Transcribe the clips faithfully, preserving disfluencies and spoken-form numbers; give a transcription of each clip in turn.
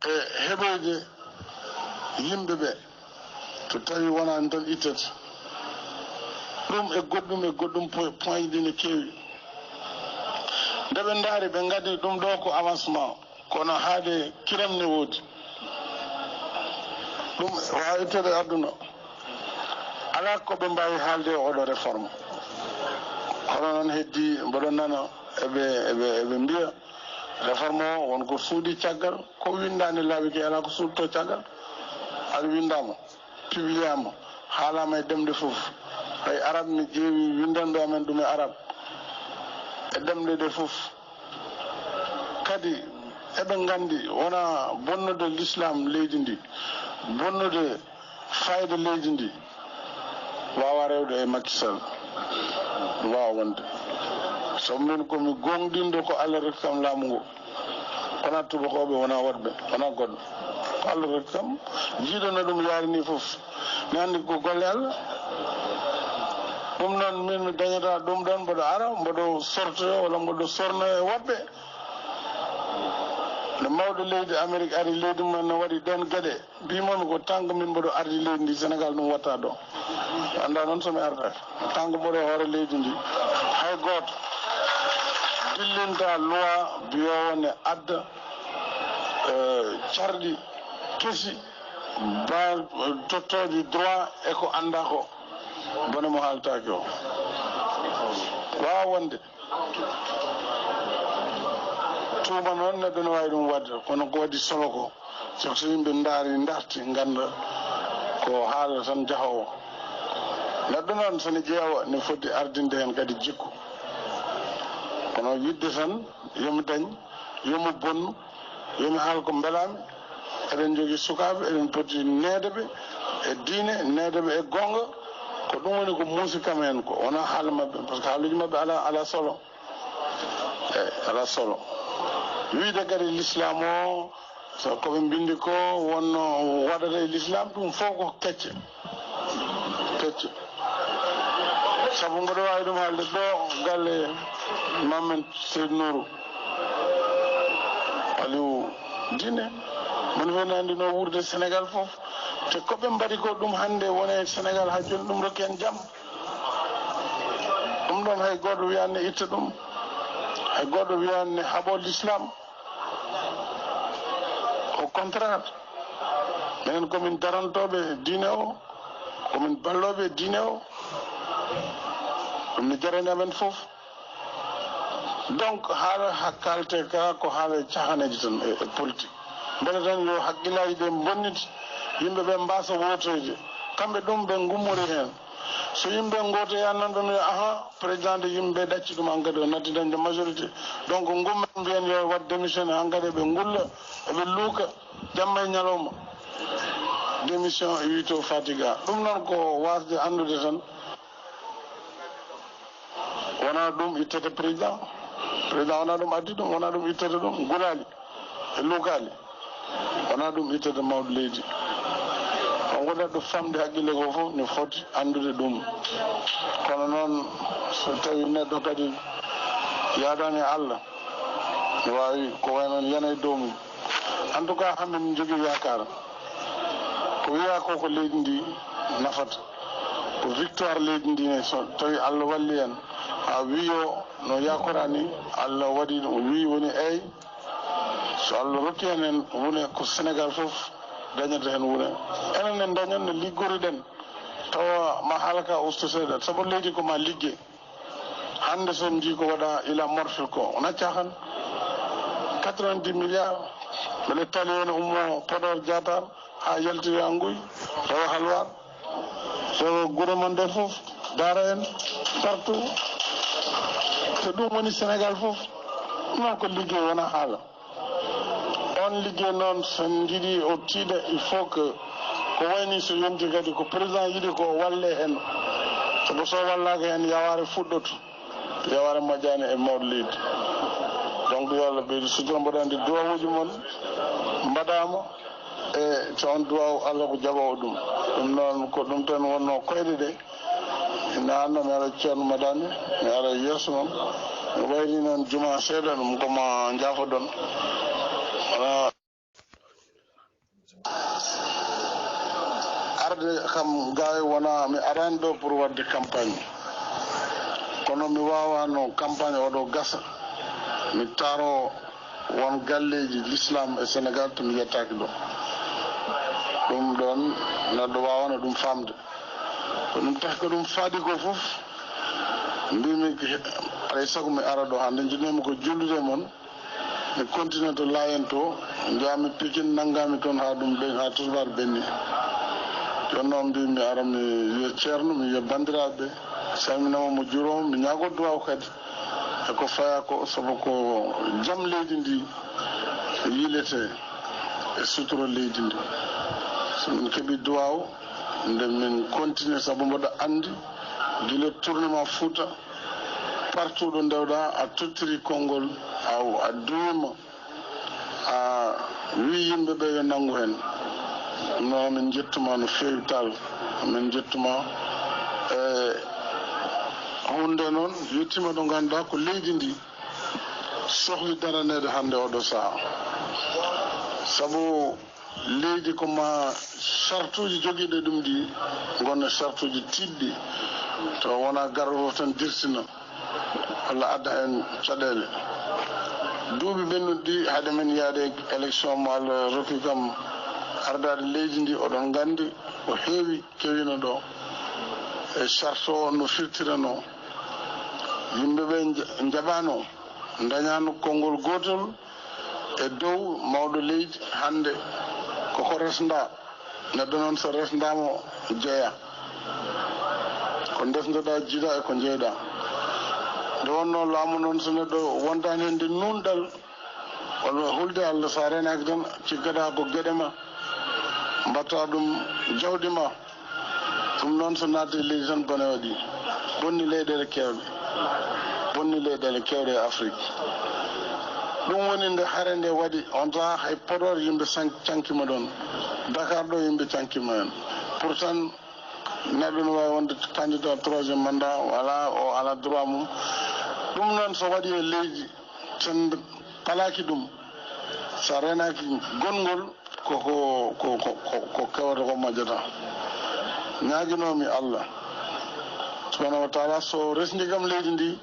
E heɓeede yimɓe ɓe, to tawi wonani tan ittata. Ɗum e goɗɗum e goɗɗum po-, point ɗi ne keewi. Nde ɓe ndaari, ɓe ngaddi ɗum ɗo ko avancement, kono haade kiram ne woodi. Ɗum waawi ittude aduna. Alaa ko ɓe mbaawi haalde e oɗo réforme. Kono noon heddi, mboɗo nana eɓe, eɓe, eɓe mbiya, réforme o won ko suuɗi caggal, ko winndaani laabi kay alaa ko suuɗto caggal. Aɗa winndaama, publiyaama, haalaama e ɗemɗe fof. Hay arab, mi ƴeewi winndanɓe amen ɗum e arab, e ɗemɗe ɗe fof. Kadi eɓe nganndi wona bonnude l'islam leydi ndi, bonnude fayda leydi ndi waawa rewde e Macky Sall. Ɗum waawa wonde. Sabu min ko mi gooŋɗinɗo ko Allah rokki kam laamu ngu. Wonaa tubakooɓe, wonaa woɗɓe, wonaa goɗɗo. Ko Allah rokki kam, jiiɗo no ɗum yaari ni fof. Mi anndi ko golle Allah. Ɗum noon min mi dañata ɗum ɗoon, mboɗo ara, mboɗo sortoyo walla mboɗo sorno e woɗɓe. Nde mawɗo leydi Amérique ari leydi mum en, no waɗi ɗeen geɗe. Mbimomi ko tangko min mboɗo ardi leydi ndi Sénégal ɗum watta ɗo. Annda noon so mi ardaaki. Tangko mboɗo e hoore leydi ndi. Hay gooto dillinta loi biyowo ne adda, eh, carɗi kesi, ba-, tottooji droit e ko annda ko. Bone mo haaltaaki o. Waawa wonde. Tuuma noon neɗɗo no waawi ɗum waɗde, kono ko waɗi solo ko, so, so yimɓe ndaari, ndarti, ngannda ko haala tan jahoowo. Neɗɗo noon, so ne ƴeewa, ne foti ardinde heen kadi jikku. Kono yiɗde tan, yo mi dañ, yo mi bonnu, yo mi haal ko mbelaami. Eɗen njogii sukaaɓe, eɗen poti neede ɓe e diine, neede ɓe e goonga. Ko ɗum woni ko muusi kam heen ko, wonaa haala maɓɓe, par ce que haaluuji maɓɓe alaa, alaa solo. Eey, alaa solo. Wiide kadi l'islam o, so ko ɓe mbinndi ko wonno waɗata e l'islam, ɗum fof ko kecce. Kecce. Sabu mboɗo waawi ɗum haalde ɗo galle Mammen Seydou Nourou Aliou Dine. Moni fof ne anndi no wuurde Sénégal fof. Te ko ɓe mbaɗi ko ɗum hannde woni e Sénégal haa jooni ɗum rokki en jam. Ɗum ɗoon hay gooto wiyaani ne itta ɗum. Hay gooto wiyaani ne haɓo l'islam. Au contraire, minen komin darantooɓe diine o, komin ballooɓe diine o. Ɗum ne jarani amen fof. Donc, haala ha kaalte ka ko haala caahaneeji tan e, e politique. Mbele tan yo hakkillaaji ɗe bonnit, yimɓe ɓe mbaasa wootoyde. Kamɓe ɗum ɓe ngummori heen. So yimɓe ngootoyaani noon, ɓe mbiya, aha, président de yimɓe ɗacci ɗum, hankadi o natti dañde majorité. Donc, ngummen mbiyen yo waɗ démission, hankadi eɓe ngulla, eɓe luuka, jamma e ñalawma. Démission e wiyto fatiga. Ɗum noon ko waasde anndude tan. Wonaa ɗum ittata président. Président wonaa ɗum addi ɗum, wonaa ɗum ittata ɗum. Gulaali e lukaali. Wonaa ɗum ittata mawɗo leydi. Ko ngonɗa ɗo famde hakkille ko fof ne foti anndude ɗum. Kono noon, so tawi neɗɗo kadi yaadaani e Allah, ne waawi ko wayi noon yana e dow mum. En tout cas, hamin jogii yaakaar. Ko wiyaa ko, ko leydi ndi nafata. Ko victoire leydi ndi ne, so tawi Allah walli en, haa wiyo no yakorani, Allah waɗi ɗum, o wii woni eey. So Allah rokki en en, wune ko Sénégal fof dañata heen wune. Enen en dañan no liggoruɗen, tawa ma haala ka usto seeɗa, sabu leydi ko ma ligge. Hannde so en njii ko waɗa ila Morphil ko, wona caahan. Quatre-vingt-dix milliards, mbele tali ene ummo Podor Diatar haa yaltoya Nguy, rewa Halwar, rewa gure mon ɗe fof, daara en, partout. Te ɗum woni Sénégal fof. Ɗum noon ko liggey, wona haala. On liggey noon, so en njiɗi o tiiɗa, il faut que ko wayni so yonti kadi ko président yiɗi ko o walle heen. Sabu so wallaaka heen, yawaare fuɗɗoto. Yawaare moƴƴaani e mawɗo leydi. Donc, yo Allah ɓeydu sutura, mboɗo anndi duwawuuji mon mbaɗaama, e so on duwaw, Allah ko jaɓoowo ɗum. Ɗum noon, ko ɗum tan wonnoo koyɗe ɗe. Ina annoo mi ara Ceerno Madani, mi ara yeeso mon. Mi wayri noon juma seeɗa, ɗum ko ma njaafoɗon. Wala. Kam gaawe wona mi arani ɗo pour waɗde campagne, kono mi waawano campagne oɗo gasa, mi taro won galleji l'islam e Sénégal to mi yettaki ɗo. Ɗum ɗon neɗɗo wawana ɗum famde. Ko ɗum tahi ko ɗum faadi ko fof, mbimi alay sago mi ara ɗo hande, jiɗnomi ko jullude mon. Mi continue to Layen to, njahmi Pikin, nanngami toon haa ɗum ɓen, haa tusbaar ɓenni. Jooni noon mbiimi mi ara mi wiya Ceerno, mi wiya banndiraaɓe, salminama mo juuroma, mi ñaago duwaaw kadi e ko faya ko, sabu ko jam leydi ndi yiilete e sutura leydi ndi. So min keɓi duwaaw, nde min continue, sabu mboɗo anndi gila tournoi Fuuta, partout ɗo ndewɗa, a tottiri konngol, a, a duwima, a wi yimɓe ɓe yo nanngu heen. Ɗum noon, min njettuma no feewi, Tall. Min njettuma. E huunde noon, yettima ɗo ngannduɗaa ko leydi ndi sohli daraneede hannde oɗo sahaa. Sabu leydi ko ma sartuuji jogiiɗo ɗum ɗi ngonna sartuuji tiiɗɗi, to wona garɗo fof tan dirtina walla adda heen caɗeele. Duuɓi ɓennuɗi ɗi, hade men yahde élection mo Allah rokki kam ardaade leydi ndi, oɗon nganndi ko heewi kewino ɗo e sarto o no firtirano. Yimɓe ɓe nja-, njaɓano, dañano konngol gootol e dow mawɗo leydi. Hannde koko resnda, neɗɗo noon so resndama jeya. Ko ndesndoɗa jiiɗa e ko jeyɗa. Nde wonno laamu noon, so neɗɗo wontani heen nde nunɗal, walla hulde Allah, sa renaki tan, cikkata ko geɗe ma, mbatta ɗum jawdi ma. Ɗum noon so naatti e leydi tan, bone waɗi. Bonni leyɗeele keewɗe. Bonni leyɗeele keewɗe e Afrik. Ɗum woni nde hare nde waɗi. On sahaa hay Podor yimɓe san-, cankima ɗon. Dakar ɗo yimɓe cankima heen. Pourtant, neɗɗo no waawi wonde candidat troisième mandat, wala, o ala droit mum. Ɗum noon so waɗi e leydi, sen palaki ɗum, sa renaki gonngol, ko, ko, ko, ko, ko, ko kewata ko majjata. Ñaaginoomi Allah subhanahu wa taala, so resndi kam leydi ndi,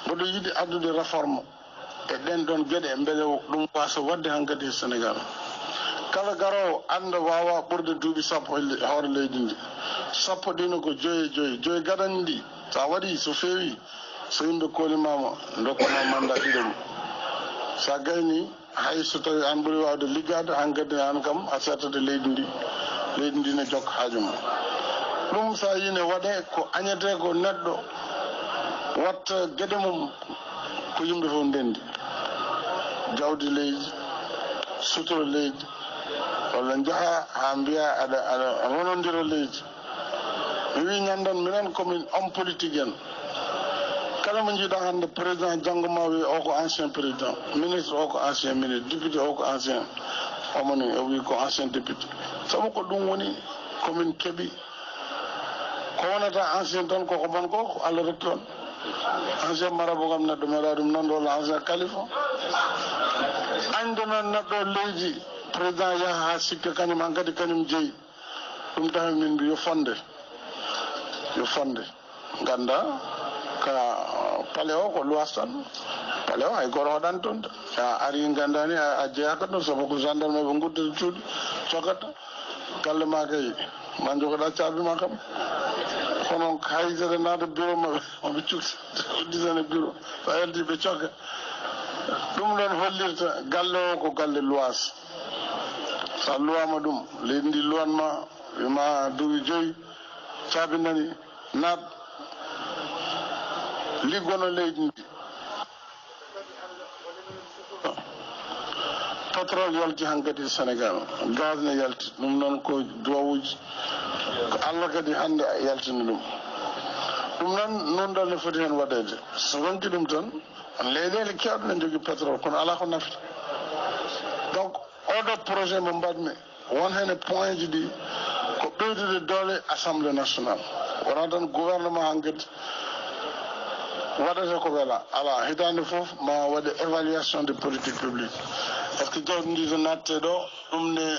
mboɗo yiɗi addude réforme e ɗen ɗon geɗe, mbele ɗum wasa waɗde hankadi e Sénégal. Kala garoowo annda waawa ɓurde duuɓi sappo e le-, hoore leydi ndi. Sappo ɗi no ko joyi e joyi, joyi gadani ɗi. Sa waɗi, so feewi, so yimɓe kolimama, dokkama mandat ɗiɗo. Sa gayni, hay so tawi an ɓuri wawde liggaade, hankadi an kam a sertata leydi ndi. Leydi ndi ne jokka haaju mum. Ɗum sa yine waɗe ko añete ko neɗɗo watta geɗe mum ko yimɓe fof ndendi. Jawdi leydi, sutura leydi, walla njaha ha mbiya aɗa, aɗa ronondira leydi. Mi wi ñanden minen komin homme politique en. Kala mo jiiɗa hannde président, janngo ma wi o ko ancien président, ministre o ko ancien ministre, député o ko ancien, omoni o wi ko ancien député. Sabu ko ɗum woni komin keɓi. Ko wonata ancien tan koko mon ko, ko Allah rokki on. Ancien marabout kam neɗɗo meeɗa ɗum nande, walla ancien kalifa. Añde noon neɗɗo leydi, président yaha ha sikka kañum hankadi kañum jeyi. Ɗum tawi min mbi yo fonde, yo fonde. Ganda ka palais o ko luwas tan. Palais o hay goto hoɗan toon. A ari gandani a, a jeyaka ɗon, sabu ko gendarme ɓe guddata cuuɗi, cokata. Galle ma kay, ma jogoɗa caabi ma kam. Kono haydere naata bureau maɓɓe, maɓe cukta, disane bureau. Sa yalti ɓe cokke. Ɗum ɗon hollirta galle o ko galle luwas. Sa luwama ɗum, leydi ndi luwanma, wima duuɓi joyi, caabi nani, naat, liggono leydi ndi. Pétrole yalti hankadi Sénégal, gaz ne yalti, ɗum noon ko duwawuji, ko Allah kadi hannde yaltini ɗum. Ɗum noon, nunɗal ne foti heen waɗeede. So ronki ɗum tan, leyɗeele keewɗe ne njogii pétrole, kono alaa ko nafata. Donc, oɗo projet mo mbaɗmi, won heen e point ji ɗi ko ɓeydude doole Assemblée nationale. Wonaa tan gouvernement hankadi waɗata ko wela. Alaa, hitaande fof ma waɗe évaluation de politique publique. Est-ce que jawdi ndi to natte ɗo, ɗum ne